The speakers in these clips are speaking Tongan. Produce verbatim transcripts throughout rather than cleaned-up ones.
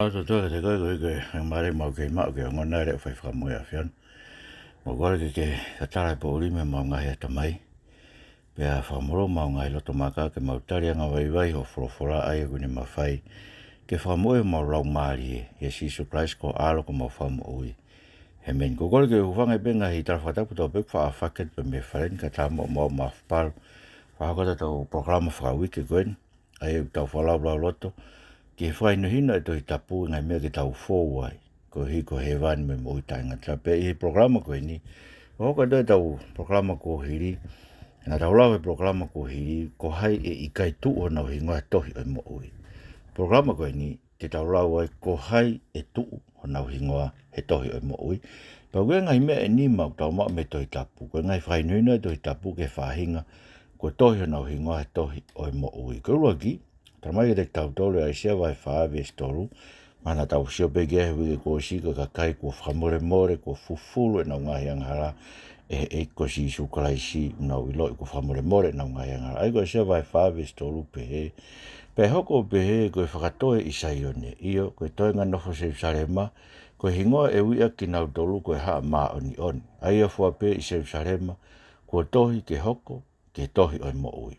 Tau toe kiate koe, ko e, ko e, ʻoku mālie ʻemau kei maʻu ke ongona e leʻo fai fakamoʻui ʻa e ʻAfiona. ʻOku ou kole ke ke tatala e poʻuli mei homau ngaahi ʻatamai. Pea fakamolū homau ngaahi loto maka ke mau tali angavaivai hoʻo folofola ʻa ia ʻoku ne mafai ke fakamoʻui homau laumālie, ʻia Sīsū Kalaisi ko ho ʻAlo ko homau Fakamoʻui. ʻĒmeni. ʻOku ou kole ke u hūfanga pē he ngaahi tala fakatapu kotoa pē ʻoku faʻa fakahoko pē mei he fale ni kae ʻatā muʻa ʻemau mafapalu. Fakahoko atu ʻetau polokalama fakauike ko eni, ʻa ia ʻoku tau fakalaulauloto ki he fakahinohino ʻa e Tohi Tapu, ngaahi meʻa ke tau fou ai, koeʻuhi ko hēvani mo e moʻui taʻengata. Pea ʻi he polokalama ko eni, ʻoku hoko atu ʻetau polokalama kuo hili, naʻa tau lau he polokalama kuo hili, ko hai ʻe ʻikai tuʻu honau hingoa he tohi ʻo e moʻui. Polokalama ko eni, te tau lau ai ko hai ʻe tuʻu honau hingoa he tohi ʻo e moʻui. Pea ʻoku ʻi ai e ngaahi meʻa ʻe nima ʻoku tau maʻu mei he Tohi Tapu. Ko e ngaahi fakahinohino ʻa e Tohi Tapu ki he faʻahinga kuo tohi honau hingoa he tohi ʻo e moʻui. Ko e ʻuluaki, talamai kiate kitautolu ʻe ʻAisea vahe fā veesi tolu, naʻa tau sio pē ki ai he uike kuo ʻosi, ko e kakai kuo fakamolemole, kuo fufulu ʻenau ngaahi angahala ʻe he ʻEiki ko Sīsū Kalaisi, ʻoku nau ʻiloʻi kuo fakamolemole ʻenau ngaahi angahala. ʻA ia ko ʻAisea vahe fā veesi tolu pehē, Pea ʻe hoko ʻo pehē ko e fakatoe ʻi Saione, ʻio, ko e toenga nofo Selusalema, ko e hingoa ʻe ui ʻaki kinautolu ko e Haʻa Māʻoniʻoni, ʻa ia fua pē ʻi Selusalema, kuo tohi ke hoko ki he tohi ʻo e moʻui.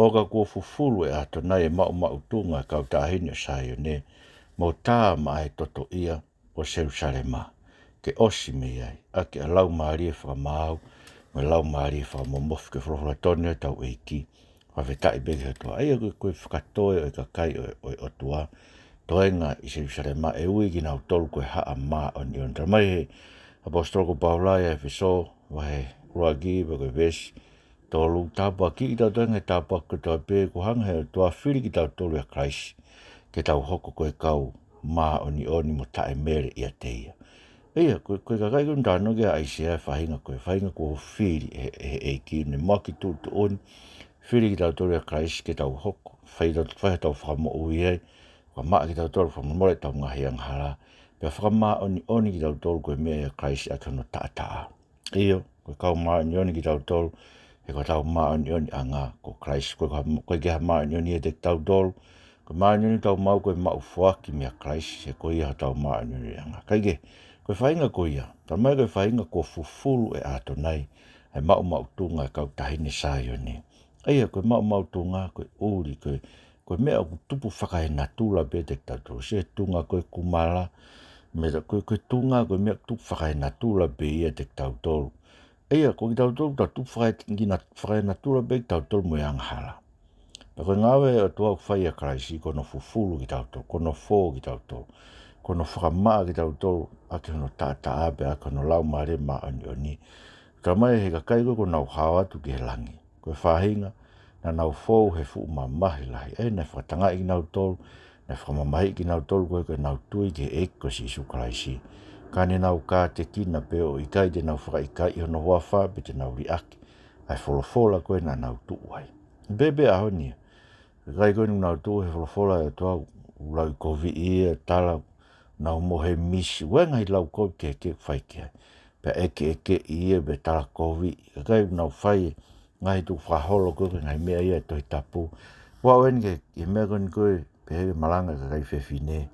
ʻO ka kuo fufulu ʻe ʻAtonai e maʻumaʻutunga ʻo e kau taʻahine ʻo Saione, mo tā maʻa e totoʻia ʻo Selusalema, ke ʻosi mei ai, ʻaki ʻa e laumālie fakamaau mo e laumālie fakamomofi. Ko e folofola tonu ʻa hotau ʻEiki, fakafetaʻi pē ki he ʻOtua. ʻA ia ko e, ko e fakatoe ʻo e kakai ʻo, ʻo e ʻOtua, toenga ʻi Selusalema, ʻe ui kinautolu ko e Haʻa Māʻoniʻoni. Talamai ʻe he ʻaposetolo ko Paula ʻi ʻEfesō vahe ʻuluaki, pea ko e veesi tolu, tāpuakiʻi kitautolu ʻi he ngaahi tāpuaki kotoa pē, kuo hanga ʻe he ʻOtua ʻo fili kitautolu ʻia Kalaisi ke tau hoko ko e kau māʻoniʻoni mo taʻemele ʻiate ia. ʻA ia, ko, ko e kakai ko eni ʻoku talanoa ki ai ʻa ʻAisea, faʻahinga ko e, faʻahinga kuo fili ʻe, ʻe he ʻEiki, ne muʻaki tuʻutuʻuni, fili kitautolu ʻia Kalaisi ke tau hoko, fai tau, fai hotau fakamoʻui ai, fakamaʻa kitautolu, fakamolemole ʻetau ngaahi angahala, pea fakamāʻoniʻoni kitautolu ko e meʻa ʻia Kalaisi ʻaki hono taʻataʻa. ʻIo, ko e kau māʻoniʻoni kitautolu, he ko hotau māʻoniʻoniʻanga ko Kalaisi. Ko e, ko e ʻikai ha māʻoniʻoni ʻiate kitautolu, ko e māʻoniʻoni ʻoku tau maʻu ko e maʻu foaki meia Kalaisi, he ko ia hotau māʻoniʻoniʻanga. Kae kehe, ko e faʻahinga ko ia, talamai ko e faʻahinga kuo fufulu ʻe ʻAtonai ʻa e maʻumaʻutunga ʻo e kau taʻahine Saione. ʻA ia, ko e maʻumaʻutunga, ko e ʻuli, ko e, ko e meʻa ʻoku tupu fakaenatula pē ʻiate kitautolu. Sio ki he tuʻunga ko e kumala, meʻa ko e, ko e tuʻunga, ko e meʻa ʻoku tupu fakaenatula pē ia ʻiate kitautolu. ʻA ia, ko kitautolu, tau tupu fakae-, kina-, fakaenatula pē kitautolu mo e angahala. Pea ko e ngāue ʻa e ʻOtua ʻoku fai ʻia Kalaisi, ko hono fufulu kitautolu, ko hono fō kitautolu, ko hono fakamaʻa kitautolu ʻaki hono taʻataʻa pea ʻaki hono Laumālie Māʻoniʻoni. Talamai ʻe he kakai ko ē kuo nau hao atu ki he langi, ko e faʻahinga naʻa nau fou he fuʻu mamahi lahi. ʻA ia naʻe fakatangaʻi kinautolu, naʻe fakamamahiʻi kinautolu ko ē ko ʻenau tui ki he ʻEiki ko Sīsū Kalaisi. Ka ne nau kātekina pē ʻo ʻikai te nau fakaʻikaiʻi hono huafa pe te nau liʻaki ʻa e folofola ko ē naʻa nau tuʻu ai. Pea pē ʻaho ni, kakai ko eni ʻoku nau tuʻu he folofola ʻa e ʻOtua, ʻoku lauʻikoviʻi ia, tala, nau mohe misi, ʻa e ngaahi lau kovi kehekehe ʻoku fai ki ai. Pea ʻekeʻekeʻi ia, pea tala kovi, kakai ʻoku nau fai ngaahi tukufakaholo ko ē, ngaahi meʻa ia ʻa e Tohi Tapu. Ua o eni ke, ke meʻa ko eni ko ē, pehē ki he malanga ʻa e kakai fefine.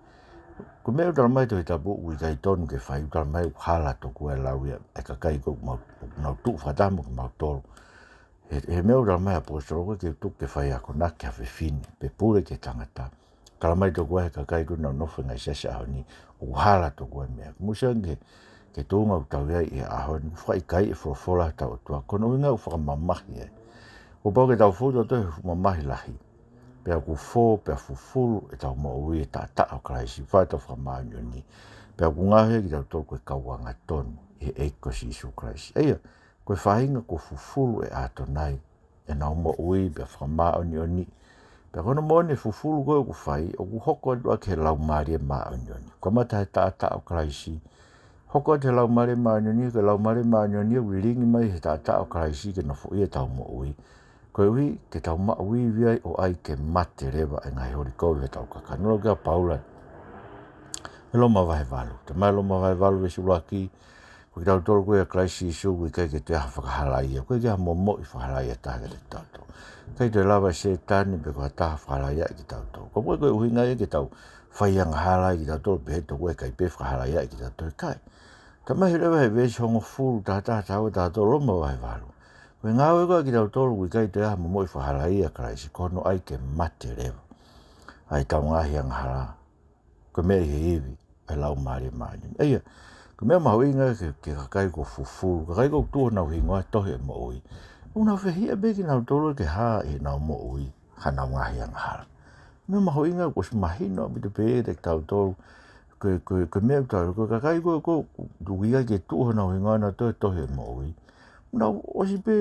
Ko e meʻa ʻoku talamai ʻe he Tohi Tapu ʻoku ʻikai tonu ke fai, ʻoku talamai ʻoku hala tokua e lau ia ʻa e kakai ko ē ʻoku mau, ʻoku nau tuʻu fakataha mo kimautolu. He, he meʻa ʻoku talamai ʻe he ʻaposetolo ko ē ke tuku ke fai akonaki ha fefine, pe pule ki he tangata. Talamai tokua ʻe he kakai ko ē ʻoku nau nofo he ngaahi siasi ʻaho ni, ʻoku hala tokua e meʻa. Mou sio ange ki he tuʻunga ʻoku tau ʻi ai he ʻaho ni, ʻoku fakaʻikaiʻi e folofola ʻa hotau ʻOtua, ko hono ʻuhinga ʻoku fakamamahi ai. Kuo pau ke tau fou tautolu he fuʻu mamahi lahi. Pea kuo fō, pea fufulu ʻetau moʻui ʻi he taʻataʻa ʻo Kalaisi, fai ʻetau fakamāʻoniʻoni. Pea kuo ngaohi kitautolu ko e kau angatonu ʻi he ʻEiki ko Sīsū Kalaisi. ʻA ia, ko e faʻahinga kuo fufulu ʻe ʻAtonai ʻenau moʻui pea fakamāʻoniʻoni. Pea ko hono moʻoni e fufulu ko ē ʻoku fai, ʻoku hoko atu ʻaki e Laumālie Māʻoniʻoni. Kamata he taʻataʻa ʻo Kalaisi, hoko atu he Laumālie Māʻoniʻoni, ko e Laumālie Māʻoniʻoni ʻoku lilingi mai he taʻataʻa ʻo Kalaisi ke nofoʻia ʻetau moʻui. Koeʻuhi ke tau maʻu ivi ai ʻo ʻai ke mate leva e ngaahi holi kovi ʻo hotau kakano. Lau ki ai ʻa Paula ʻi Loma vahe valu. Talamai ʻe Loma vahe valu veesi ʻuluaki, ko kitautolu ko ē ʻia Kalaisi Sīsū, ʻoku ʻikai ke toe ʻi ai ha fakahalaia, ʻoku ʻikai ke ʻi ai ha momoʻi fakahalaia ʻe taha kiate kitautolu. ʻIkai toe lava ʻe Sētane pe ko ha taha ʻo fakahalaia kitautolu. Ko e meʻa ko e ʻuhinga ia ke tau fai angahala ai kitautolu pehē toku ʻikai pē fakahalaia ai kitautolu, ʻikai. Tala mai leva he veesi hongofulu, taha taha taha ua taha tolu, Loma vahe valu. Ko e ngāue ko ē ʻa kitautolu ʻoku ʻikai toe ʻi ai ha momoʻi fakahalaia ʻia Kalaisi, ko hono ʻai ke mate leva ʻa ʻetau ngaahi angahala. Ko e meʻa ʻi he ivi ʻa e Laumālie Māʻoniʻoni. ʻA ia, ko e meʻa mahuʻinga ki he, ki he kakai kuo fufulu, kakai kuo tuʻu honau hingoa he tohi ʻo e moʻui. ʻOku nau fehiʻa pē kinautolu ke hā ʻi heʻenau moʻui haʻanau ngaahi angahala. Meʻa mahuʻinga kuo ʻosi mahino ʻaupito pē kiate kitautolu, ko e, ko e, ko e meʻa ʻoku tau, ko e kakai ko ē ʻoku ʻikai ke tuʻu honau hingoa ʻi he tohi, tohi ʻo e moʻui, nau ʻosi pē,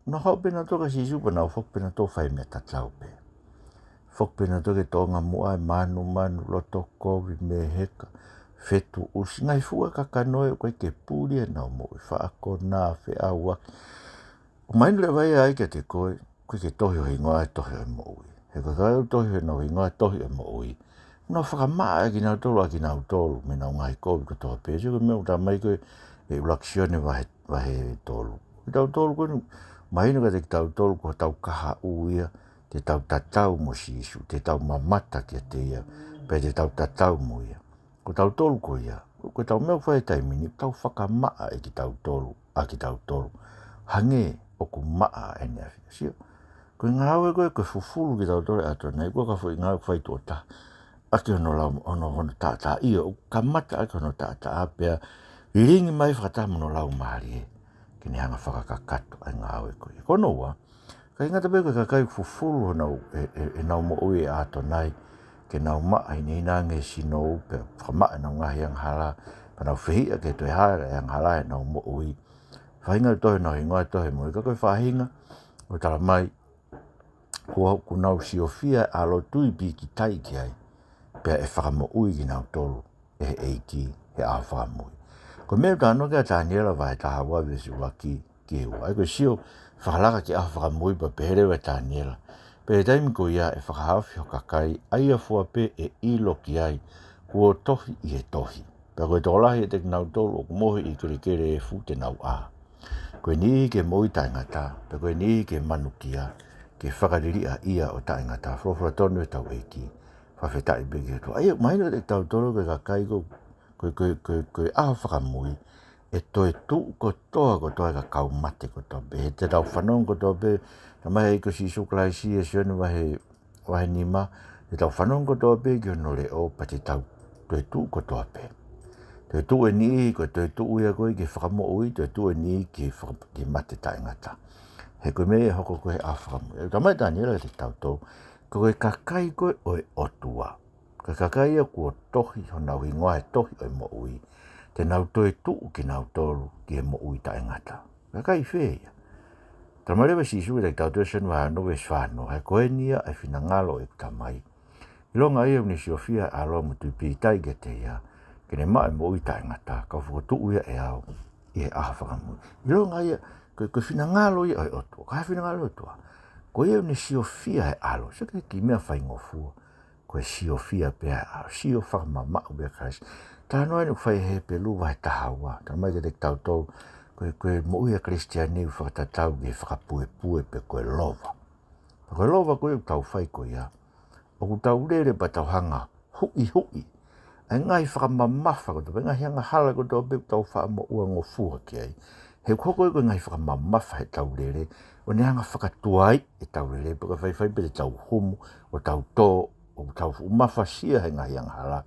nau haʻu pē nautolu kia Sīsū pea nau foki pē nautolu ʻo fai e meʻa tatau pē. Foki pē nautolu ki he tōʻonga muʻa, manumanu, loto kovi, meheka, fetuʻusi, ngaahi fuʻu kakano ʻoku ʻikai ke puli ʻenau moʻui, faʻa konā, feʻauaki. ʻOku mahino leva ia ai kiate koe, ʻoku ʻikai ke tohi ho hingoa he tohi ʻo e moʻui. He ko e kakai ʻoku tohi honau hingoa he tohi ʻo e moʻui, nau fakamaʻa ʻe kinautolu ʻa kinautolu mei heʻenau ngaahi kovi kotoa pē. Sio ki he meʻa ʻoku tala mai ko ē ʻe ʻUluaki Sione vahe, vahe tolu. Kitautolu ko eni, mahino kiate kitautolu ko hotau kahaʻu ia, te tau tatau mo Sīsū, te tau mamata kiate ia, pea te tau tatau mo ia. Ko tautolu ko ia, ko ʻetau meʻa ʻoku fai he taimi ni, tau fakamaʻa ʻe kitautolu ʻa kitautolu, hangē ʻoku maʻa ʻa ʻEne ʻAfio. Sio, ko e ngāue ko ē, ko e fufulu kitautolu ʻe ʻAtonai, ʻoku ʻikai ko ha foʻi ngāue ʻoku fai tuʻo taha ʻaki hono lau, hono, hono taʻataʻa, ʻio, ʻoku kamata ʻaki hono taʻataʻa pea lilingi mai fakataha mo hono Laumālie ke ne hanga ʻo fakakakato ʻa e ngāue ko ia. Ko hono ua, ʻikai ngata pē ko e kakai ʻoku fufulu honau, ʻe, ʻe, ʻenau moʻui ʻe ʻAtonai, ke nau maʻa hinehina ange e sino pea fakamaʻa ʻenau ngaahi angahala, pea nau fehiʻa ke toe hā e angahala ʻenau moʻui, faʻahinga ʻoku tohi honau hingoa he tohi ʻo e moʻui, ka ko e faʻahinga ʻoku tala mai, kuo, kuo nau siofia e ʻAlo, tui pīkitai ki ai, pea ʻe fakamoʻui kinautolu ʻe he ʻEiki he ʻaho fakamui. Ko e meʻa ʻoku talanoa ki ai ʻa Taniela vahe taha ua veesi ʻuluaki ki he ua. ʻA ia ko e sio fakalaka ki he ʻaho fakamui, pea pehē leva ʻe Taniela, pea ʻi he taimi ko ia ʻe fakahaofi ho kakai, ʻa ia fua pē ʻe ʻilo ki ai kuo tohi ʻi he tohi, pea ko e tokolahi ʻiate kinautolu ʻoku mohe ʻi he kelekele efu te nau ʻā. Ko e niʻihi ki he moʻui taʻengata, pea ko e niʻihi ki he manukia, ki he fakaliliʻa ia ʻo taʻengata. Folofola tonu ʻetau ʻEiki. Fakafetaʻi pē ki he ʻOtua. ʻA ia, mahino kiate kitautolu ko e kakai ko, ko, ko, ko, ko e ʻaho fakamui, ʻe toetuʻu kotoa, kotoa e kakai mate kotoa pē. He te tau fanongo kotoa pē, tala mai ʻe he ʻEiki ko Sīsū Kalaisi ʻia Sione vahe, vahe nima, te tau fanongo kotoa pē ki hono leʻo, pea te tau toetuʻu kotoa pē. Toetuʻu e niʻihi, ko e toetuʻu ia ko ē ki he fakamoʻui, toetuʻu e niʻihi ki he faka-, ki he mate taʻengata. He ko e meʻa ia ʻe hoko ko ē he ʻaho fakamui. ʻOku tala mai ʻe Taniela kiate kitautolu, ko e kakai ko ē ʻo e ʻOtua, ko e kakai ia kuo tohi honau hingoa he tohi ʻo e moʻui, te nau toetuʻu kinautolu ki he moʻui taʻengata. Kakai fē ia? Tala mai leva ʻe Sīsū kiate kitautolu ʻi Sione vahe ono veesi fā noa, he ko eni ia ʻa e finangalo ʻo ʻeku Tamai, ʻilonga ia ʻoku ne siofia e ʻAlo mo tui pīkitai kiate ia, ke ne maʻu e moʻui taʻengata, ka u fokotuʻu ia ʻe au ʻi he ʻaho fakamui. ʻIlonga ia, ko, ko e finangalo ia ʻo e ʻOtua. Ko e hā e finangalo ʻo e ʻOtua? Ko ia ʻoku ne siofia e ʻAlo. Sio ki he kiʻi meʻa faingofua. Ko e siofia pē ʻa e ʻAlo, sio fakamamaʻu pē ʻa Kalaisi. Talanoa eni ʻoku fai ʻe Hepelū vahe taha ua, tala mai kiate kitautolu, ko e, ko e moʻui ʻa e Kalisitiane ʻoku fakatatau ki he fakapuepue pe ko e lova. Pea ko e lova ko ē ʻoku tau fai ko ia, ʻoku tau lele pea tau hanga ʻo huʻihuʻi ʻa e ngaahi fakamamafa kotoa pē, ngaahi angahala kotoa pē ʻoku tau faʻa moʻuangofua ki ai. He ʻoku hoko ia ko e ngaahi fakamamafa heʻetau lele, ʻo ne hanga ʻo fakatuaiʻi ʻetau lele, pea ko e faifai pē te tau humu, ʻo tau tō, ʻo tau fuʻu mafasia he ngaahi angahala,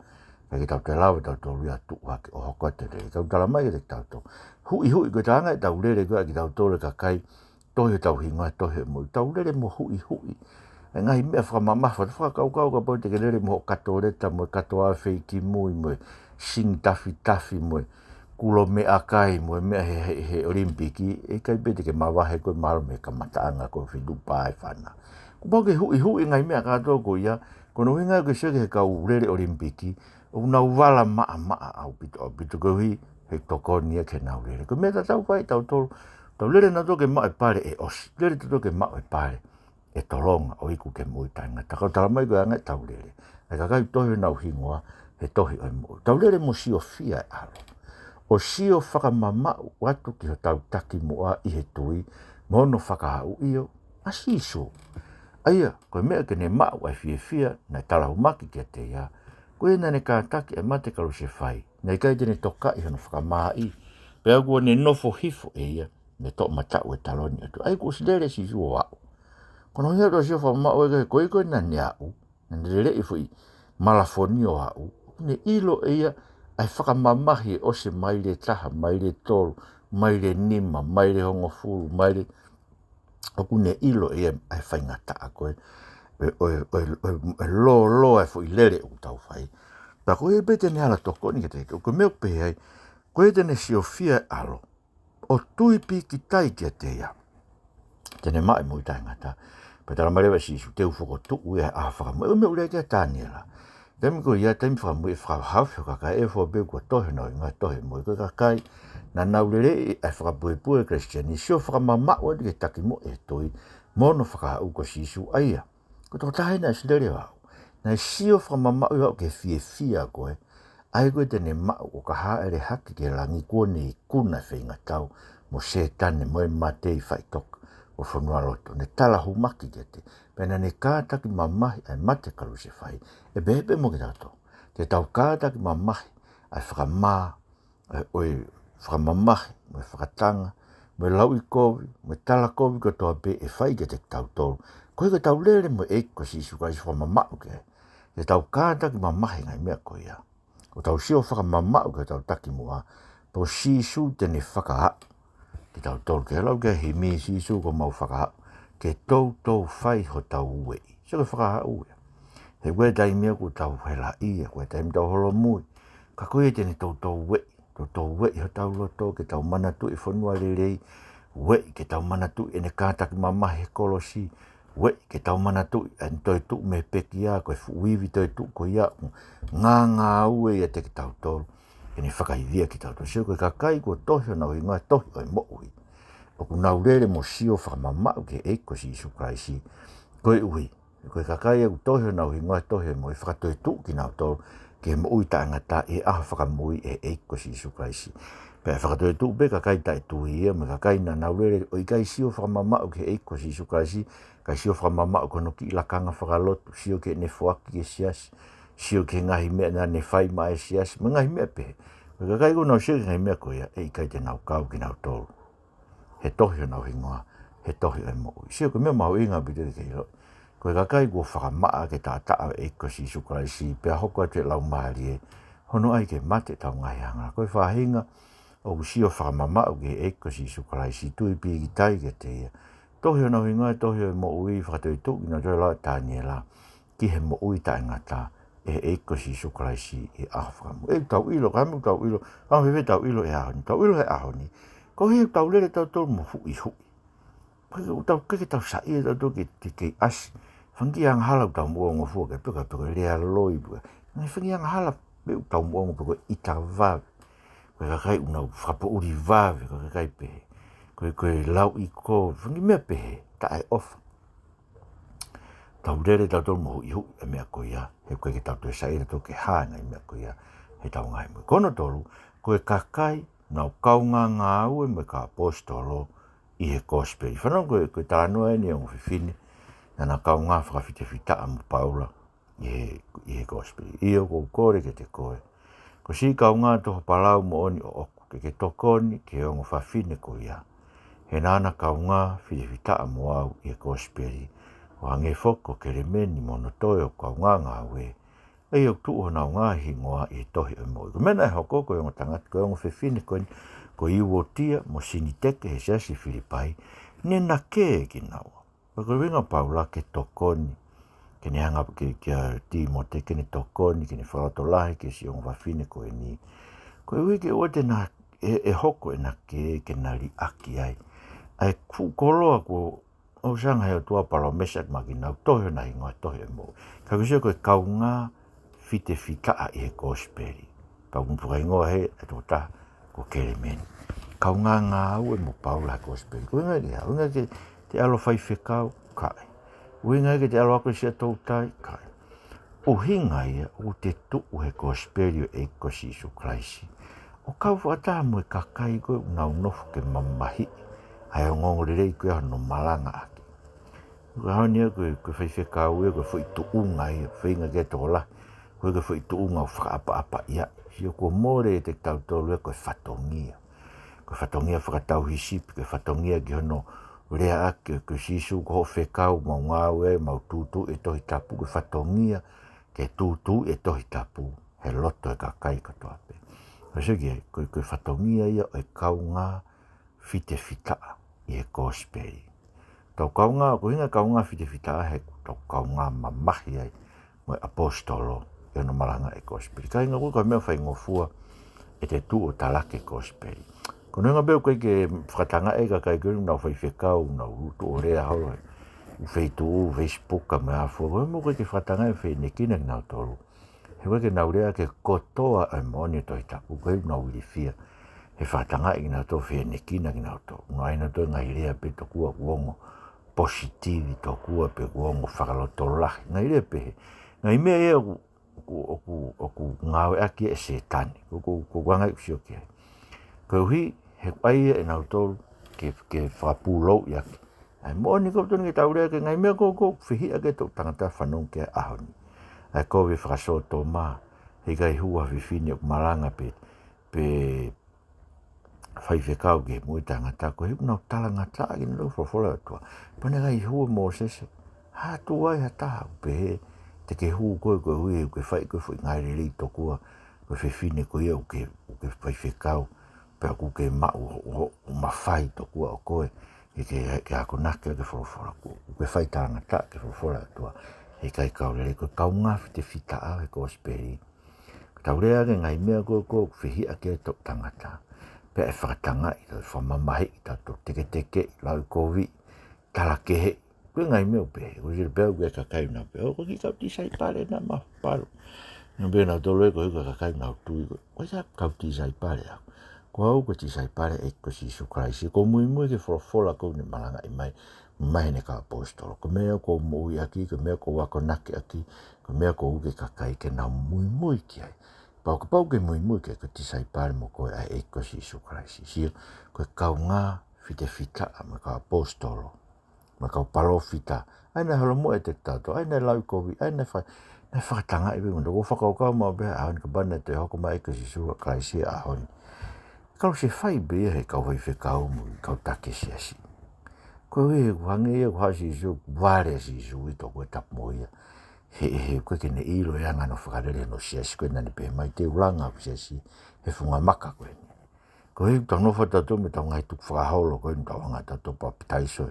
kae ʻikai ke tau toe lava ʻe tautolu ia ʻo tuʻu hake ʻo hoko atu e lele. Ka ʻoku tala mai kiate kitautolu, huʻihuʻi, ko e taʻanga ʻetau lele ko ē ʻa kitautolu e kakai tohi hotau hingoa he tohi ʻo e moʻui, tau lele mo huʻihuʻi ʻa e ngaahi meʻa fakamamafa. Fakakaukau kapau te ke lele mo hoʻo kato leta mo e kato ʻa e fei kimui mo e singi tafitafi mo e kulo meʻakai mo e meʻa he, he, he ʻOlimipiki, ʻe ʻikai pē te ke mavahe koe mahalo mei he kamataʻanga ko e fitu pā e fana. Kuo pau ke huʻihuʻi e ngaahi meʻa kātoa ko ia, ko hono ʻuhinga ko e sio ki he kau lele ʻOlimipiki, ʻoku nau vala maʻamaʻa ʻaupito, ʻaupito koeʻuhi he tokoni ia ki heʻenau lele. Ko e meʻa tatau pē ʻia tautolu, tau lele nautolu ke maʻu e pale ʻe ʻosi, lele tautolu ke maʻu e pale ʻe tolonga ʻo iku ki he moʻui taʻengata. Ka ʻoku tala mai ko e anga ʻetau lele ʻa e kakai ʻoku tohi honau hingoa he tohi ʻo e moʻui, tau lele mo siofia e ʻAlo, ʻo sio fakamamaʻu atu ki hotau takimuʻa ʻi he tui mo hono fakahaʻu, ʻio, ʻa Sīsū. ʻA ia, ko e meʻa ke ne maʻu ʻa e fiefia naʻe talahumaki kiate ia, ʻOku ʻi ai naʻa ne kātaki ʻa e mate kalusefai, naʻe ʻikai te ne tokaʻi hono fakamāʻi. Pea kuo ne nofo hifo ʻe ia mei he toʻomataʻu ʻo e taloni ʻo e ʻOtua. ʻA ia kuo ʻosi lele ʻa Sīsū ʻo aʻu. Ko hono ʻuhinga ʻetau sio fakamamaʻu ʻa e kakai ko ē naʻa ne aʻu, naʻa ne lele ʻi he foʻi malafoni ʻo aʻu, ʻoku ne ʻilo ʻe ia ʻa e fakamamahi ʻosi e maile ʻe taha, maile ʻe tolu, maile ʻe nima, maile ʻe hongofulu, maile ʻoku ne ʻilo ʻe ia ʻa e faingataʻa ko ē ʻo e, ʻo e, ʻo e, ʻo e, ʻo e lōloa e foʻi lele ʻoku tau fai. Pea ko ia pē te ne ala tokoni kiate ia, ko e meʻa ʻoku pehē ai, ko ia te ne siofia e ʻAlo, ʻo tui pīkitai kiate ia, te ne maʻu e moʻui taʻengata. Pea talamai leva ʻe Sīsū, te u fokotuʻu ia he ʻaho fakamoʻui. ʻA ia ko e meʻa ʻoku lea ki ai ʻa Taniela. Taimi ko ia, taimi fakamoʻui ʻe fakahaofi ʻo e kakai ʻe fua pē kuo tohi honau hingoa he tohi ʻo e moʻui. Ko e kakai naʻa nau lele ʻi he fakapuepue Kalisitiane, sio fakamamaʻu atu ki he takimuʻa ʻo e tui mo hono fakahā ko Sīsū ʻa ia. Ko e tokotaha eni naʻe ʻosi lele ʻo aʻu. Naʻe sio fakamamaʻu ia ʻo aʻu ki he fiefia ko ē, ʻa ia ko ē te ne maʻu ʻo ka hāʻele hake ki he langi kuo ne ikuna e feingatau mo Sētane mo e mate ʻi he faʻitoka ʻo e fonualoto. Ne tala humaki kiate ia. Pea naʻa ne kātaki mamahi ʻa e mate kalusefai. ʻE pehē pē mo kitautolu. Te tau kātaki mamahi ʻa e fakamā, ʻa e, ʻo e fakamamahi, mo e fakatanga, mo e lauʻikovi, mo e talakovi kotoa pē ʻe fai kiate kitautolu. Ko e ʻuhi ko ʻetau lele mo e ʻEiki ko Sīsū Kalaisi, fakamamaʻu ki ai. Te tau kātaki mamahi e ngaahi meʻa ko ia. ʻO tau sio fakamamaʻu ki hotau takimuʻa, pea ko Sīsū te ne fakahā. Ke tau tolu ke lau ki he himi, Sīsū ko homau fakahā. Ke toutou fai hotau ueʻi. Sio ki he fakahā ueʻi. He ko e taimi ia ʻoku tau helaʻia, ko e taimi tau holomui. Ka ko ia te ne toutou ueʻi, toutou ueʻi hotau loto, ke tau manatuʻi e fonua lelei, ueʻi ke tau manatuʻi ʻene kātaki mamahi he kolosi, ueʻi ke tau manatuʻi ʻene toetuʻu mei he pekia, ko e fuʻu ivi toetuʻu ko ia, ngāngāue ia kiate kitautolu, ke ne fakaivia kitautolu. Sio ko e kakai kuo tohi honau hingoa he tohi ʻo e moʻui, ʻoku nau lele mo sio fakamamaʻu ki he ʻEiki ko Sīsū Kalaisi. Koeʻuhi ko e kakai ʻoku tohi honau hingoa he tohi ʻo e moʻui, fakatoetuʻu kinautolu ki he moʻui taʻengata ʻi he ʻaho fakamui ʻe he ʻEiki ko Sīsū Kalaisi. Pea ʻe fakatoetuʻu pē kakai taʻetui ia, mo e kakai naʻa nau lele ʻo ʻikai sio fakamamaʻu ki he ʻEiki ko Sīsū Kalaisi, ʻikai sio fakamamaʻu ki hono kiʻi lakanga fakalotu, sio ki heʻene foaki ki he siasi, sio ki he ngaahi meʻa naʻa ne fai maʻa e siasi, mo e ngaahi meʻa pehē. Ko e kakai ʻoku nau sio ki he ngaahi meʻa ko ia, ʻe ʻikai te nau kau kinautolu he tohi honau hingoa he tohi ʻo e moʻui. Sio ko e meʻa mahuʻinga ʻaupito ke ʻilo. Ko e kakai kuo fakamaʻa ki he taʻataʻa ʻo e ʻEiki ko Sīsū Kalaisi, pea hoko atu e Laumālie hono ʻai ke mate ʻetau ngaahi angahala. Ko e faʻahinga ʻoku sio fakamamaʻu ki he ʻEiki ko Sīsū Kalaisi, tui pīkitai kiate ia, tohi honau hingoa he tohi ʻo e moʻui, fakatoetuʻu kinautolu ʻe he lau ʻa Taniela ki he moʻui taʻengata ʻe he ʻEiki ko Sīsū Kalaisi ʻi he ʻaho fakamui. ʻOku tau ʻilo, ka mou tau ʻilo, ka mou fēfē ʻetau ʻilo he ʻaho ni, tau ʻilo he ʻaho ni, ko e hā ʻoku tau lele tautolu mo huʻihuʻi. Ko e ʻoku tau, ʻikai ke tau saiʻia tautolu ke, ke, ke ʻasi. Fanga kiʻi angahala ʻoku tau moʻua ngofua ki ai, pe ko e, pe ko e lea loi, pe ko e ngaahi fanga kiʻi angahala pē ʻoku tau moʻua ngofua, pe ko e ʻita vave, ko e kakai ʻoku nau fakapoʻuli vave, ko e kakai pehē, ko e, ko e lauʻikovi, fanga kiʻi meʻa pehē taʻeʻofa. Tau lele tautolu mo huʻihuʻi e meʻa ko ia, he ʻoku ʻikai ke tau toe saiʻia tautolu ke hā e ngaahi meʻa ko ia heʻetau ngaahi moʻui. Ko hono tolu, ko e kakai naʻa nau kaungā ngāue mo e kau ʻaposetolo ʻi he kosipeli. Fanongo, ko e, ko e talanoa eni ʻo e ongo fefine naʻa na kaungā fakafitefitaʻa mo Paula ʻi he, ʻi he kosipeli. ʻIo, ʻoku ou kole kiate koe, ko siʻi kaungā toho palau moʻoni ʻoʻoku, ke ke tokoni ki he ongo fafine ko ia, he naʻa na kaungā fitefitaʻa mo au ʻi he kosipeli, ʻo hangē foki ko Kelemeni mo hono toe ʻo e kaungā ngāue, ʻa ia ʻoku tuʻu honau ngaahi hingoa ʻi he tohi ʻo e moʻui. Ko e meʻa naʻe hoko, ko e ongo tangata, ko e ongo fefine ko eni, ko Iuotia mo Sinitike he siasi Filipai, naʻa na kē kinaua. Pea ko e ʻuhinga ʻa Paula ke tokoni, ke ne hanga ki, kia Tīmote, ke ne tokoni, ke ne fakalotolahi ki he siʻi ongo fafine ko eni. Koeʻuhi ke ʻoua te na, ʻe, ʻe hoko ʻena kē ke na liʻaki ai ʻa e fuʻu koloa kuo ʻosi hanga ʻe he ʻOtua ʻo palōmesi atu maʻa kinaua, tohi hona hingoa he tohi ʻo e moʻui. Ka ko e sio ko e kaungā fitefitaʻa ʻi he kosipeli. Ka ʻoku fakahingoa heni e tokotaha ko Kelemeni. Kaungā ngāue mo Paula he kosipeli. Ko e ʻuhinga ia, ʻuhinga ke te ʻalu ʻo faifekau, ʻikai. ʻUhinga ia ke te ʻalu ʻo ako e siʻa toutai, ʻikai. ʻUhinga ia ʻoku te tuʻu he kosipeli ʻo e ʻEiki ko Sīsū Kalaisi, ʻo kau fakataha mo e kakai ko ē ʻoku nau nofo ke mamahiʻi ʻa e ongoongolelei ko ē hono malangaʻaki. Ko e ʻaho ni ia ko e, ko e faifekau ia, ko e foʻi tuʻunga ia, feinga ke tokolahi Ko e foʻi tuʻunga ʻoku fakaʻapaʻapaʻi ai. Sio, kuo mole ʻiate kitautolu ia ko e fatongia. Ko e fatongia fakatauhisipi, ko e fatongia ki hono lea ʻaki ko Sīsū, ko hoʻo fekau mau ngāueʻi, mau tūtuuʻi e Tohi Tapu, ko e fatongia ke tūtuuʻi e Tohi Tapu he loto e kakai kotoa pē. Ko e sio ki ai, ko e, ko e fatongia ia ʻo e kaungā fitefitaʻa ʻi he kosipeli. Tau kaungā, ko e ʻuhinga kaungā fitefitaʻa he tau kaungā mamahi ai mo e ʻaposetolo ʻi hono malangaʻi e kosipeli. Kāinga, ko e meʻa faingofua ʻete tuʻu ʻo talaki e kosipeli. Ko hono ʻuhinga pē ʻoku ʻikai ke fakatangaʻi e kakai ko ē ʻoku nau faifekau, nau tuʻu ʻo lea holo he feituʻu, Facebook mo e hā fua, ko e meʻa ʻoku ʻikai ke fakatangaʻi, feʻinekina kinautolu. He ʻoku ʻikai ke nau lea ki he kotoa e moʻoni ʻo e Tohi Tapu, ko e ʻuhinga ʻoku nau ilifia he fakatangaʻi kinautolu, feʻinekina kinautolu. Nau ʻai nautolu e ngaahi lea pē tokua ʻoku ongo positivi tokua pe ʻoku ongo fakalotolahi. Ngaahi lea pehē. Ngaahi meʻa ia ʻoku, ʻoku, ʻoku, ʻoku ngāueʻaki ʻe Sētane. Ko, ko, ko e anga ia ʻoku sio ki ai. Koeʻuhi he ʻoku ʻai ia ʻe nautolu ke, ke fakapūlouʻi ʻaki ʻa e moʻoni. Ko e tonu ke tau lea ki he ngaahi meʻa ko ē ʻoku fehiʻa ki ai e toʻu tangata fanongo ki ai he ʻaho ni. ʻA e kovi fakasōtoma, he ʻikai hū ha fefine ʻoku malanga pe, pe faifekau ki he moʻui taʻengata, koeʻuhi ʻoku nau talangataʻa kinautolu e folofola ʻa e ʻOtua. Pea naʻe ʻikai hū ʻa Mōsese, hā atu ai ha taha ʻo pehē te ke hū koe, koeʻuhi ʻoku ke fai koe e foʻi ngaahi lelei tokua, ko e fefine ko ia ʻoku ke, ʻoku ke faifekau, pea ʻoku ke maʻu ʻo, ʻo, ʻo mafai tokua ʻo koe, ke, ke, ke akonaki ʻaki e folofola, ʻoku, ʻoku ke fai talangataʻa ki he folofola ʻa e ʻOtua. He ʻikai kau lelei, ko e kaungā fitefitaʻa he kosipeli. Ko ʻetau lea ki he ngaahi meʻa ko ē ʻoku fehiʻa ki ai e toʻu tangata. Pea ʻe fakatangaʻi, ʻe fakamamahiʻi, ʻe tau teketekeʻi, lauʻikoviʻi, talakeheʻi. Ko e ngaahi meʻa ʻoku pehē, ʻoku sio pē au ki he kakai ʻoku nau pehē, ʻo, ko e kiʻi kau tisaipale naʻa ma palu. Nau pehē nautolu ē, ko e kiʻi kakai ʻoku nau tui, ko, ko e kiʻi kau tisaipale au. Ko au ko e tisaipale ʻa e ʻEiki ko Sīsū Kalaisi. ʻOku ou muimui ki he folofola ʻoku ne malangaʻi mai, mai heʻene kau ʻaposetolo. Ko e meʻa ʻoku ou moʻui ʻaki, ko e meʻa ʻoku ou akonaki ʻaki, ko e meʻa ʻoku ou ui ki he kakai ke nau muimui ki ai. Pea kapau ʻoku ke muimui ki ai, ko e tisaipale mo koe ʻa e ʻEiki ko Sīsū Kalaisi. Sio, ko e kaungā fitefitaʻa mo e kau ʻaposetolo, mo e kau palōfita. ʻA ia naʻe holomoʻi ʻiate kitautolu, ʻa ia naʻe lauʻikoviʻi, ʻa ia naʻe fa-, naʻe fakatangaʻi pē. Mo ʻeku fakakaukau maʻu pē he ʻaho ni, kapau naʻe toe hoko mai e ʻEiki ko Sīsū Kalaisi he ʻaho ni, ka ʻoku se fai pē ia he kau faifekau mo e kau taki siasi. Koeʻuhi he ʻoku hangē ia ʻoku haʻu ʻa Sīsū, vale ʻa Sīsū ʻi tokua tapu mo ia. He, he ʻoku ʻikai ke ne ʻilo e anga hono fakalele hono siasi ko ē naʻa ne pehē mai te u langa hoku siasi he funga maka ko eni. Koeʻuhi ʻoku tau nofo ʻatautolu mo ʻetau ngaahi tukufakaholo ko ē, ʻoku tau hanga ʻatautolu ʻo papitaiso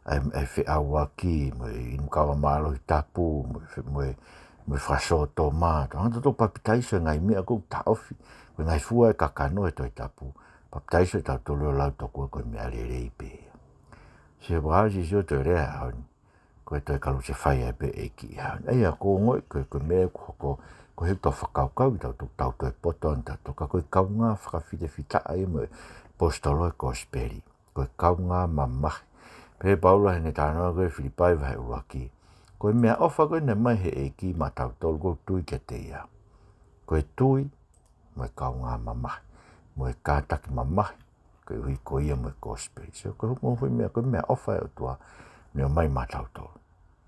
ʻa e, ʻa e feʻauaki, mo e inu kava mālohi tapu, mo e fe-, mo e, mo e fakasōtoma. Tau hanga ʻatautolu ʻo papitaiso e ngaahi meʻa ʻoku taʻofi, ko e ngaahi fua ʻo e kakano he Tohi Tapu. Papitaiso ʻatautolu ʻo lau tokua ko e meʻa lelei pē ia. Sio, pea haʻu ʻa Sīsū ʻo toe lea he ʻaho ni, ko e toe kalusefai ai pē e ʻEiki ia. ʻA ia ʻoku ou ongoʻi ko e, ko e meʻa ʻoku hoko, koeʻuhi ʻoku tau fakakaukauʻi tautolu, tau toe poto ʻatautolu, ka ko e kaungā fakafitefitaʻa ia mo e ʻaposetolo he kosipeli. Ko e kaungā mamahi. Pehē ʻe Paula heʻene talanoa ko ē Filipai vahe ʻuluaki, ko e meʻaʻofa ko ē naʻe ʻomai ʻe he ʻEiki maʻatautolu ʻoku tui kiate ia, ko e tui mo e kaungā mamahi, mo e kātaki mamahi, koeʻuhi ko ia mo e kosipeli. So, ko e hoko mo e foʻi meʻa, ko e meʻaʻofa ʻa e ʻOtua naʻe ʻomai maʻatautolu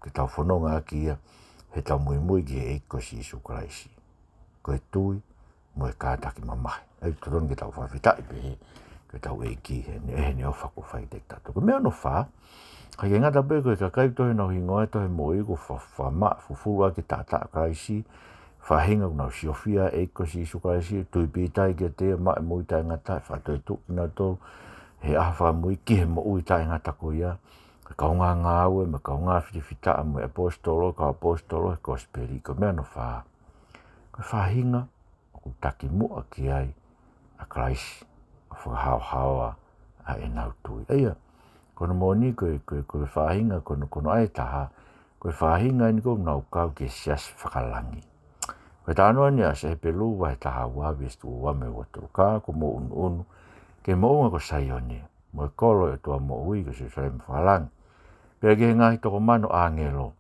ke tau fononga ʻaki ia heʻetau muimui ki he ʻEiki ko Sīsū Kalaisi. Ko e tui mo e kātaki mamahi. ʻA ia ʻoku totonu ke tau fakafetaʻi pē ki hotau ʻEiki heʻene, heʻene ʻofa kuo fai kiate kitautolu. Ko e meʻa hono fā, ʻikai ke ngata pē ko e kakai ʻoku tohi honau hingoa he tohi moʻui kuo fa-, fakamaʻa fufulu ʻaki e taʻataʻa ʻo Kalaisi, faʻahinga ʻoku nau siofia e ʻEiki ko Sīsū Kalaisi, tui pīkitai kiate ia, maʻu e moʻui taʻengata, fakatoetuʻu kinautolu he ʻaho fakamui ki he moʻui taʻengata ko ia, ko e kaungā ngāue mo e kaungā fitefitaʻa mo e ʻaposetolo, kau ʻaposetolo he kosipeli. Ko e meʻa hono fā, ko e faʻahinga ʻoku takimuʻa ki ai ʻa Kalaisi, ʻo fakahaohaoa ʻa ʻenau tui. ʻA ia, ko hono moʻoni ko e, ko e, ko e faʻahinga, ko hono, ko hono ʻai ʻe taha, ko e faʻahinga eni ʻoku nau kau ki he siasi fakalangi. Ko e talanoa eni ʻa e Hepelū vahe taha ua veesi ua mo e ua tolu: Ka kuo mou ʻunuʻunu ki he moʻunga ko Saione, mo e kolo ʻo e ʻOtua moʻui ko Selūsalema fakalangi. Pea ki he ngaahi toko mano ʻāngelo,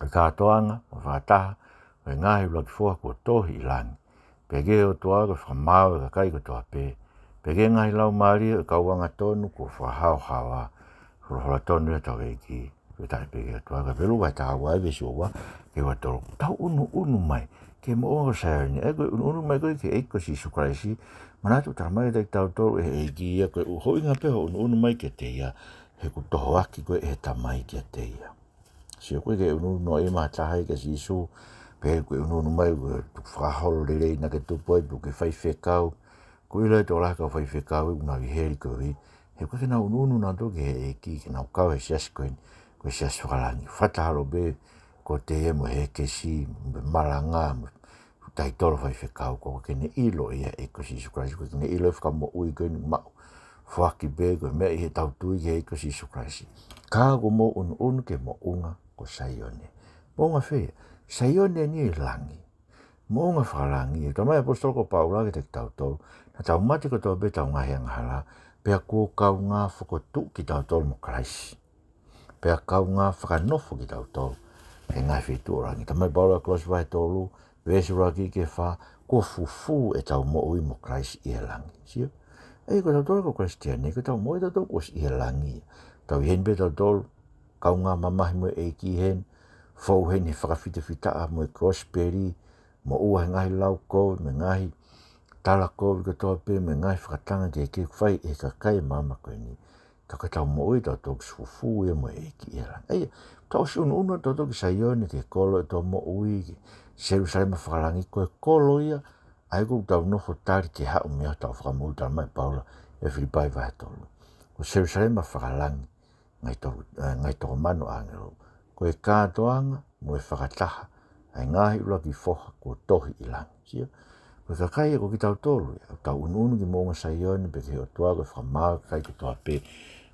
ʻo e kātoanga mo e fakataha ʻo e ngaahi ʻuluaki foha kuo tohi ʻi langi. Pea ki he ʻOtua ko e fakamaau ʻo e kakai kotoa pē. Pea ki he ngaahi laumālie ʻo e kau angatonu kuo fakahaohaoa. Folofola tonu ia ʻa hotau ʻEiki. Fakafetaʻi pē ki he ʻOtua. Ko Hepelū vahe taha ua veesi ua ua. ʻEua tolu. Tau ʻunuʻunu mai ki he moʻunga ko Saione. ʻA ia ko e ʻunuʻunu mai ko ē ki he ʻEiki ko Sīsū Kalaisi, manatu, talamai kiate kitautolu ʻe he ʻEiki ia ko e ʻuhinga pē hoʻo ʻunuʻunu mai kiate ia, he kuo tohoakiʻi koe ʻe he Tamai kiate ia. Sio, ʻoku ʻikai ke ʻunuʻunu ia maʻa ha taha ia kia Sīsū, pe ko e ʻunuʻunu mai ko e tukufakaholo lelei naʻa ke tupu ai, pe ko e faifekau. Ko e ʻilo ʻe he tokolahi e kau faifekau ʻoku nau ʻi heli koeʻuhi he ʻoku ʻikai ke nau ʻunuʻunu nautolu ki he ʻEiki, ke nau kau he siasi ko eni, ko e siasi fakalangi. Fakataha leva pē ko Tēvita mo Hēkesi, mo e malanga, mo e taitolo faifekau, ʻoku ʻikai ke ne ʻilo ia e ʻEiki ko Sīsū Kalaisi, ʻoku ʻikai ke ne ʻilo e Fakamoʻui ko eni maʻu foaki pē, ko e meʻa ʻi heʻetau tui ki he ʻEiki ko Sīsū Kalaisi. Ka kuo mou ʻunuʻunu ki he moʻunga ko Saione. Moʻunga fē? Saione eni ʻi langi. Moʻunga fakalangi. Talamai ʻe he ʻaposetolo ko Paula kiate kitautolu, naʻa tau mate kotoa pē ʻetau ngaahi angahala, pea kuo kaungā fokotuʻu kitautolu mo Kalaisi. Pea kaungā fakanofo kitautolu he ngaahi feituʻu ʻo langi. Talamai ʻe Paula ʻi Kolose vahe tolu, veesi ʻuluaki ki he fā, kuo fufū ʻetau moʻui mo Kalaisi ʻi he langi. Sio? ʻA ia ko tautolu ko e Kalisitiane, ko ʻetau moʻui tautolu kuo ʻosi ʻi he langi. Tau ʻi heni pē tautolu, kaungā mamahi mo e ʻEiki heni, fou heni he fakafitafitaʻa mo e kosipeli, moʻua he ngaahi lau kovi, mo e ngaahi tala kovi kotoa pē, mo e ngaahi fakatanga kehekehe ʻoku fai ʻe he kakai ʻo e māmani ko eni. Ka ko ʻetau moʻui tautolu kuo ʻosi fufū ia mo e ʻEiki ʻi he langi. ʻA ia, tau ʻosi ʻunuʻunu tautolu ki Saione, ki he kolo ʻo ʻetau moʻui, ki Selūsalema fakalangi, ko e kolo ia ʻa ia ʻoku tau nofo tali ke haʻu mei ai hotau Fakamoʻui, talamai ʻe Paula ʻi Filipai vahe tolu. Ko Selūsalema fakalangi, ngaahi toko, eh, ngaahi toko mano ʻāngelo. Ko e kātoanga mo e fakataha ʻa e ngaahi ʻuluaki foha kuo tohi ʻi langi. Sio? Ko e kakai ia ko kitautolu ia, ʻoku tau ʻunuʻunu ki Moʻunga Saione pe ki he ʻOtua, ko e fakamaau ʻa e kakai kotoa pē,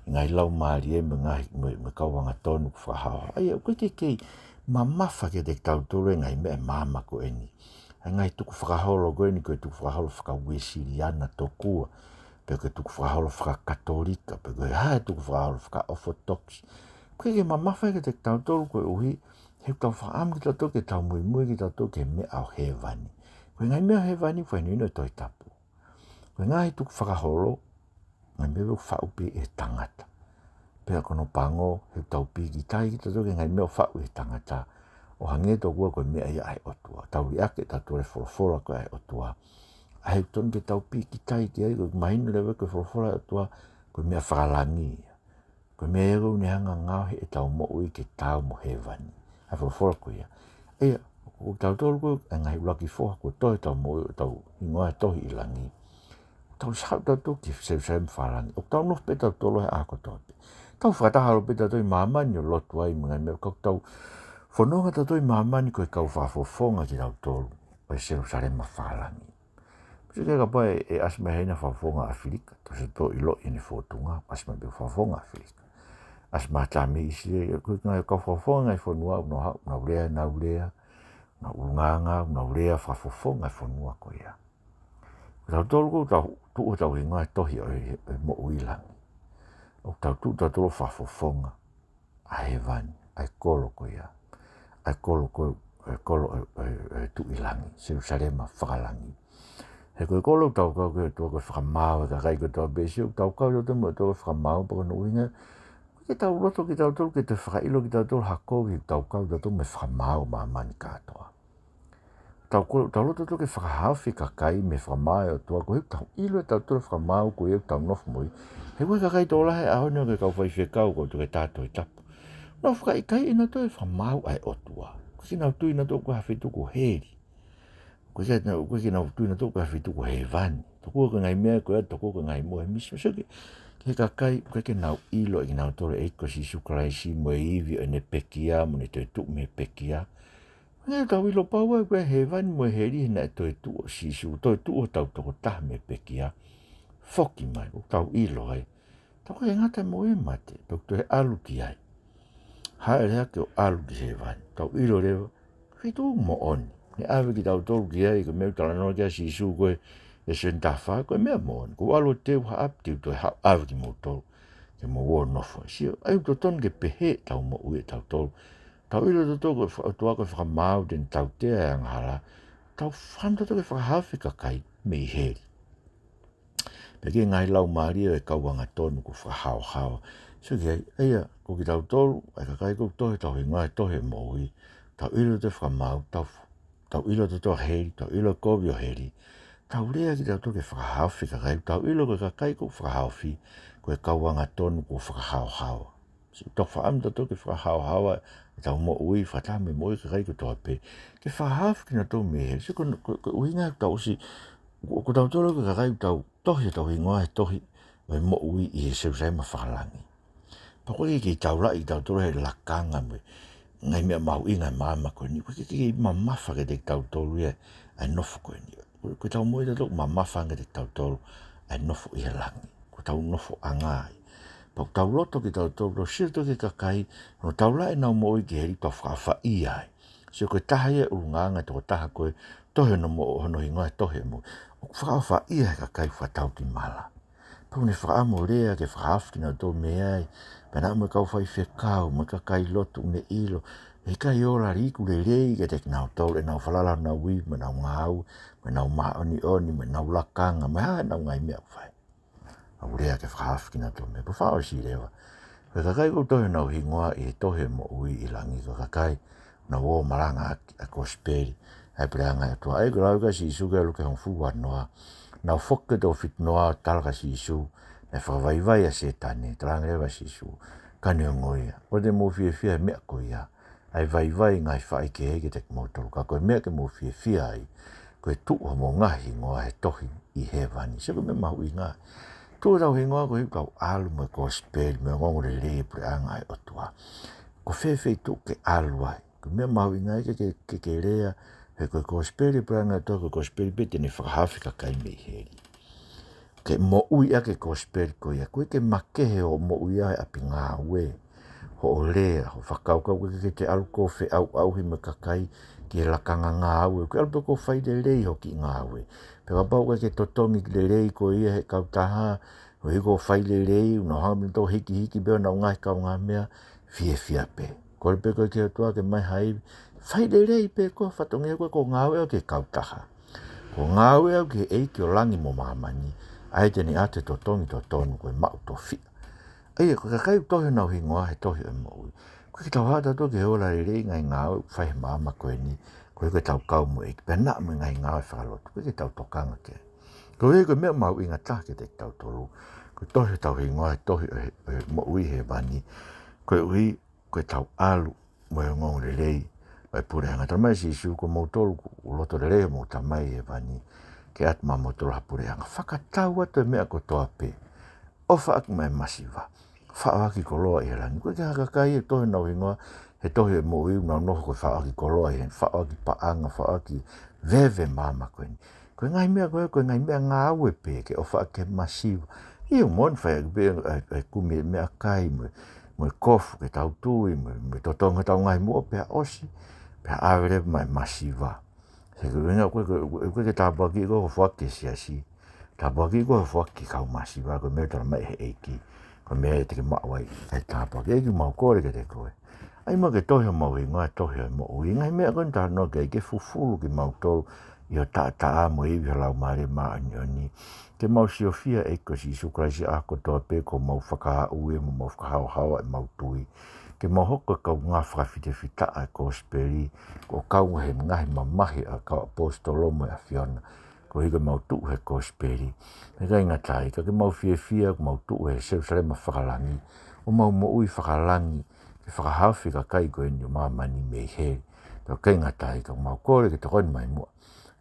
ngaahi laumālie mo e ngaahi, mo e, mo e kau angatonu kuo fakahaohaoa. ʻA ia, ʻoku ʻikai ke kei mamafa kiate kitautolu e ngaahi meʻa ʻo e māmani ko eni. ʻA e ngaahi tukufakaholo ko eni, ko e tukufakaholo faka-Uēsiliana tokua, pe ko e tukufakaholo fakakatolika, pe ko e hā e tukufakaholo faka-Ōtotokisi. ʻOku ʻikai ke mamafa ia kiate kitautolu koeʻuhi he ʻoku tau fakaʻamu kitautolu ke tau muimui kitautolu ki he meʻa ʻo hēvani. Ko e ngaahi meʻa ʻo hēvani ʻoku fakahinohino ʻe he Tohi Tapu. Ko e ngaahi tukufakaholo, ngaahi meʻa ʻoku faʻu pē ʻe he tangata. Pea ko hono pango, he ʻoku tau pīkitai kitautolu ki he ngaahi meʻa ʻoku faʻu ʻe he tangata, ʻo hangē tokua ko e meʻa ia ʻa e ʻOtua. Tau liʻaki ʻe tautolu e folofola ko ē ʻa e ʻOtua. ʻA ia ʻoku totonu ke tau pīkitai ki ai, koeʻuhi ʻoku mahino leva ko e folofola ʻa e ʻOtua ko e meʻa fakalangi ia. Ko e meʻa ia ʻoku ne hanga ʻo ngaohi ʻetau moʻui ke taau mo hēvani. ʻA e folofola ko ia. ʻA ia, ko kitautolu ko e ngaahi ʻuluaki foha kuo tohi ʻetau moʻui, ʻetau hingoa tohi ʻi langi. Tau sio tautolu ki Selūsalema fakalangi. ʻOku tau nofo pē tautolu he ʻaho kotoa pē. Tau fakataha leva pē tautolu ʻi māmani ʻo lotu ai mo e ngaahi meʻa, ka ʻoku tau fononga tautolu ʻi māmani ko e kau fakafofonga kitautolu ʻo e Selūsalema fakalangi. Pea sio ki ai, kapau ʻe ʻasi mai ha ʻena fakafofonga ʻAfilika, tau sio tautolu ʻiloʻi ʻene fōtunga, ʻasi mai pē fakafofonga ʻAfilika. ʻAsi mai ha taha mei ʻIsileli, ko e ngaahi kau fakafofonga ngaahi fonua, ʻoku nau haʻu, ʻoku nau lea ʻenau lea, ʻoku nau ʻulungaanga, ʻoku nau lea fakafofonga e fonua ko ia. Ko tautolu ʻoku tau tuʻu hotau hingoa he tohi ʻo e, ʻo e moʻui ʻi langi. ʻOku tau tuʻu tautolu ʻo fakafofonga ʻa hēvani, ʻa e kolo ko ia. ʻA e kolo ko, ʻa e kolo ʻo e, ʻo e, ʻo e Tuʻi Langi, Selūsalema fakalangi. He ko e kolo ʻoku tau kau ki ai, ʻOtua ko e fakamaau ʻa e kakai kotoa pē. Sio, ʻoku tau kau tautolu mo e ʻOtua ko e fakamaau, pea ko hono ʻuhinga, ʻoku ʻikai ke tau loto kitautolu ke toe fakaʻilo kitautolu ha kovi, ʻoku tau kau tautolu mo e fakamaau ʻo māmani kātoa. Tau ko, tau loto tautolu ke fakahaofi e kakai mei he fakamaau ʻa e ʻOtua, koeʻuhi ʻoku tau ʻilo ʻe tautolu e fakamaau ko ia ʻoku tau nofo mo ia. He ko e kakai tokolahi he ʻaho ni ʻoku ʻikai ke kau faifekau, kau toketā Tohi Tapu. Nau fakaʻikaiʻi ʻenautolu e fakamaau ʻa e ʻOtua. ʻOku ʻikai ke nau tui ʻenautolu ko ha feituʻu ko heli. ʻOku ʻikai ke nau, ʻoku ʻikai ke nau tui ʻenautolu ko ha feituʻu ko hēvani. Tokua ko e ngaahi meʻa ko ia, tokua ko e ngaahi mohe misi. Sio ki, ki he kakai, ʻoku ʻikai ke nau ʻilo ʻe kinautolu e ʻEiki ko Sīsū Kalaisi mo e ivi ʻo ʻene pekia, mo ʻene toetuʻu mei he pekia. Hangē ʻoku tau ʻilo pau ai ko e hēvani mo e heli he naʻe toetuʻu ʻa Sīsū, toetuʻu hotau tokotaha mei he pekia. Foki mai, ʻoku tau ʻilo ai. Tau ʻikai ke ngata mo e mate, pea ʻoku toe ʻalu ki ai. Hāʻele hake ʻo ʻalu ki hēvani. Tau ʻilo leva, feituʻu moʻoni. Ne ʻave kitautolu ki ai, ko e meʻa ʻoku talanoa ki ai ʻa Sīsū ko ē he veesi taha fā, ko e meʻa moʻoni. Kuo u ʻalu ʻo teu ha ʻapi, te u toe haʻu ʻo ʻave kimoutolu, ke mou ō ʻo nofo ai. Sio, ʻa ia ʻoku totonu ke pehē ʻetau moʻui ʻatautolu. Tau ʻilo tautolu ko e fa-, ʻOtua ko e fakamaau te ne tautea e angahala. Tau fakaʻamu tautolu ke fakahaofi e kakai mei heli. Pea ki he ngaahi laumālie ʻo e kau angatonu kuo fakahaohaoa. Sio ki ai, ʻa ia, ko kitautolu, ʻa e kakai ʻoku tohi hotau hingoa he tohi ʻo e moʻui, Tau ʻilo ʻa e fakamaau, tau, tau ʻilo ʻa e tō ʻa heli, tau ʻilo ʻa e kovi ʻo heli. Tau lea kitautolu ke fakahaofi e kakai, tau ʻilo ko e kakai ʻoku fakahaofi, ko e kau angatonu kuo fakahaohaoa. Sio, tau fakaʻamu tautolu ke fakahaohaoa ʻetau moʻui, fakataha mo e moʻui ʻa e kakai kotoa pē. Ke fakahaofi kinautolu mei heli. Sio, ko, ko, ko e ʻuhinga ʻoku tau ʻosi, ʻoku tautolu ko e kakai ʻoku tau tohi ʻetau hingoa he tohi ʻo e moʻui ʻi he Selusalema fakalangi. Pea ʻoku ʻikai ke taulaʻi kitautolu ʻe he lakanga mo e ngaahi meʻa mahuʻinga ʻo e māmani ko eni. ʻOku ʻikai ke mamafa kiate kitautolu ia ʻa e nofo ko eni. Ko, ko ʻetau moʻui tautolu ʻoku mamafa ange kiate kitautolu ʻa e nofo ʻi he langi. Ko ʻetau nofoʻanga ia. Pea ʻoku tau loto kitautolu, tau sio tautolu ki he kakai, ʻoku nau taulaʻi ʻenau moʻui ki heli, tau fakaʻofaʻia ai. Sio, ko e taha ia e ʻulungaanga ʻo e tokotaha ko ē tohi hono mo-, hono hingoa he tohi ʻo e moʻui. ʻOku fakaʻofaʻia he kakai ʻoku fakatau ki mala. Pea ʻoku ne fakaʻamu ʻo lea ke fakahaofi kinautolu mei ai. Pea naʻa mo e kau faifekau, mo e kakai lotu, ʻoku ne ʻilo, ʻe ʻikai ola liku lelei kiate kinautolu ʻenau falala ʻenau ivi, mo ʻenau ngāue, mo ʻenau māʻoniʻoni, mo ʻenau lakanga, mo e hā ʻenau ngaahi meʻa ʻoku fai. ʻOku lea ke fakahaofi kinautolu mei ai. Pea fakaʻosi leva, ko e kakai ʻoku tohi honau hingoa ʻi he tohi ʻo e moʻui ʻi langi, ko e kakai naʻa nau ō ʻo malangaʻaki ʻa e kosipeli ʻa e puleʻanga ʻo e ʻOtua. ʻA ia ko e lau ʻa Sīsū ki he Luke hongofulu uanoa, naʻa nau foki ki he toko fitunoa ʻo tala kia Sīsū, naʻe fakavaivai ʻa Sētane, talaange leva ʻe Sīsū, ka neongo ia, ʻoua te mou fiefia he meʻa ko ia, ʻa e vaivai ʻa e ngaahi faʻahikehe kiate kimoutolu, ka ko e meʻa ke mou fiefia ai, ko e tuʻu homou ngaahi hingoa he tohi ʻi hēvani. Sio, ko e meʻa mahuʻinga. Tuʻu hotau hingoa koeʻuhi ʻoku tau ʻalu mo e kosipeli mo e ongoongolelei ʻo e puleʻanga ʻo e ʻOtua. Ko fē feituʻu ke ʻalu ai? Ko e meʻa mahuʻinga ia ke, ke, ke, ke lea, he ko e kosipeli ʻo e puleʻanga ʻo e ʻOtua, ko e kosipeli pē te ne fakahaofi e kakai mei heli. Ke moʻui ʻaki e kosipeli ko ia, ʻoku ʻikai ke makehe hoʻo moʻui ʻa e ʻapi ngāue, hoʻo lea, hoʻo fakakaukau, ʻoku ʻikai ke te ʻalu ʻo feʻauʻauhi mo e kakai ki he lakanga ngāue, ʻoku ke ʻalu pē ʻo fai lelei hoʻo kiʻi ngāue. Pea kapau ʻoku ʻikai ke totongi lelei koe ia ʻe he kautaha, ʻoku ʻikai ke fai lelei, ʻoku nau hanga ʻo hikihiki pē honau ngaahi kaungāmeʻa, fiefia pē. Kole pē koe ki he ʻOtua ke ʻomai ha ivi, fai lelei pē koe, fatongia koe, ko e ngāue ʻaʻau ki he kautaha. Ko e ngāue ʻaʻau ki he ʻEiki ʻo langi mo māmani, ʻa ia te ne ʻoatu e totongi totonu ko e maʻu tofiʻa. ʻA ia, ko e kakai ʻoku tohi honau hingoa he tohi ʻo e moʻui, ʻoku ʻikai ke tau haʻu tautolu ke ola lelei he ngaahi ngāue ʻoku fai he māmani ko eni, koeʻuhi ko ʻetau kau mo e ʻEiki, pea naʻa mo e ngaahi ngāue fakalotu, ʻoku ʻikai ke tau tokanga ki ai. Koeʻuhi ko e meʻa mahuʻinga taha kiate kitautolu, ko e tohi hotau hingoa he tohi ʻo e, ʻo e moʻui ʻi hēvani, koeʻuhi ko ʻetau ʻalu mo e ongoongolelei ʻo e puleʻanga. Talamai ʻe Sīsū, ko moutolu ʻoku loto lelei homou Tamai ʻi hēvani ke ʻoatu maʻamoutolu ha puleʻanga. Fakatau atu e meʻa kotoa pē, ʻofa ʻaki mai e masiva, faʻo ʻaki e koloa ʻi he langi. ʻOku ʻikai ke ʻi ai ha kakai ʻe tohi honau hingoa he tohi ʻo e moʻui ʻoku nau nofo ko e faʻo ʻaki e koloa ʻi heni, faʻo ʻaki e paʻanga, faʻo ʻaki e veve ʻo e māmani ko eni. Ko e ngaahi meʻa ko ē, ko e ngaahi meʻangāue pē ke ʻofa ʻaki e masiva. ʻIo, moʻoni, fai ʻaki pē ʻa e, ʻa e kumi e meʻakai mo e, mo e kofu ke tau tui, mo e, mo e totongi hotau ngaahi muʻa pea ʻosi, pea ʻave leva mai e masiva. He ko e ʻuhinga ʻoku ʻikai ke, ʻoku ʻikai ke tāpuakiʻi koe hoʻo foaki ki he siasi. Tāpuakiʻi koe hoʻo foaki ki he kau masiva, ko e meʻa ʻoku talamai ʻe he ʻEiki, ko e meʻa ia te ke maʻu ai ʻa e tāpuaki. ʻEiki, ʻoku mau kole kiate koe, ʻai muʻa ke tohi homau hingoa he tohi ʻo e moʻui. Ngaahi meʻa ko eni ʻoku talanoa ki ai, ke fufulu kimautolu ʻi ho taʻataʻa mo e ivi ho Laumālie Māʻoniʻoni. Ke mau siofia, ʻEiki ko Sīsū Kalaisi, ʻaho kotoa pē ko homau fakaaʻu ia mo homau fakahaohaoa ʻemau tui. Ke mau hoko ko e kaungā fakafitefitaʻa ʻo e kosipeli, ʻo kau he ngaahi mamahi ʻa e kau ʻaposetolo mo e ʻAfiona, koeʻuhi ke mau tuʻu he kosipeli. Pea ʻikai ngata ai, ka ke mau fiefia ʻoku mau tuʻu he Selusalema fakalangi, ʻo mau moʻui fakalangi, ke fakahaofi e kakai ko eni ʻo māmani mei heli. Pea ʻikai ngata ai, ka mau kole ke tokoni mai muʻa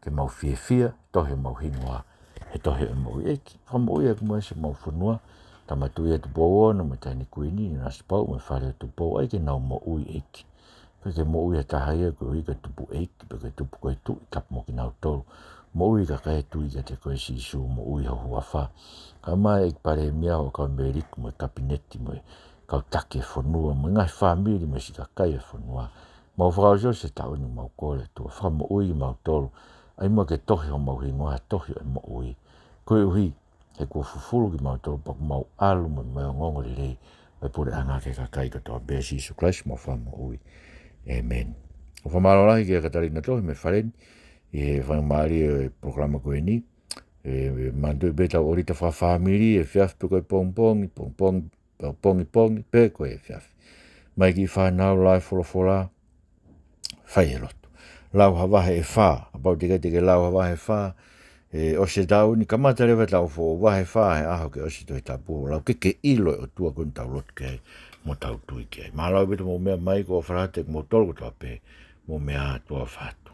ke mau fiefia, tohi homau hingoa he tohi ʻo e moʻui. ʻEiki, fakamoʻui ʻaki muʻa siʻomau fonua, Tama Tuʻi ʻa Tupou Ono mo e Taʻahine Kuini, ʻa Nanasipauʻu mo e Fale ʻo Tupou, ʻai ke nau moʻui, ʻEiki. ʻIkai ke moʻui ha taha ia koeʻuhi ko e tupuʻeiki, pe ko e tupu ko e tuʻi, tapu mo kinautolu. Moʻui e kakai ʻoku tui kiate koe Sīsū, moʻui ho huafa. Kae ʻumaʻā ʻEiki Palēmia, ho kau mēliki mo e kapineti mo e kau taki e fonua, mo e ngaahi fāmili mo e siʻi kakai e fonua. Mau fakaʻosiʻosi e taʻu ni, mau kole atu ʻo fakamoʻui kimautolu. ʻAi muʻa ke tohi homau hingoa he tohi ʻo e moʻui. Koeʻuhi he kuo fufulu kimautolu pea ʻoku mau ʻalu mo e ongoongolelei ʻo e puleʻanga ki he kakai kotoa pē. Sīsū Kalaisi homau Fakamoʻui. ʻĒmeni. ʻOku fakamālō lahi kia Katalina Tohi mei Faleni ʻi he faingamālie ʻo e polokalama ko eni. ʻE, ʻe manatuʻi pē ʻetau ʻōlita fakafāmili, efiafi pe ko e pongipongi, pongipongi, pongipongi pe ko e efiafi. Mai ki he fānau, lau e folofola, fai e lotu. Lau ha vahe ʻe fā, kapau te ke, te ke lau ha vahe ʻe fā, ʻe ʻosi e taʻu ni, kamata leva e taʻu foʻou, vahe ʻe fā he ʻaho ke ʻosi e Tohi Tapu, ʻo lau ke ke ʻilo e ʻOtua ko eni ʻoku tau lotu ki ai, mo tau tui ki ai. Mālō ʻaupito hoʻomou meʻa mai, ko e ʻofa lahi atu kiate kimoutolu kotoa pē, mou meʻa ā, tuʻa ʻofa atu.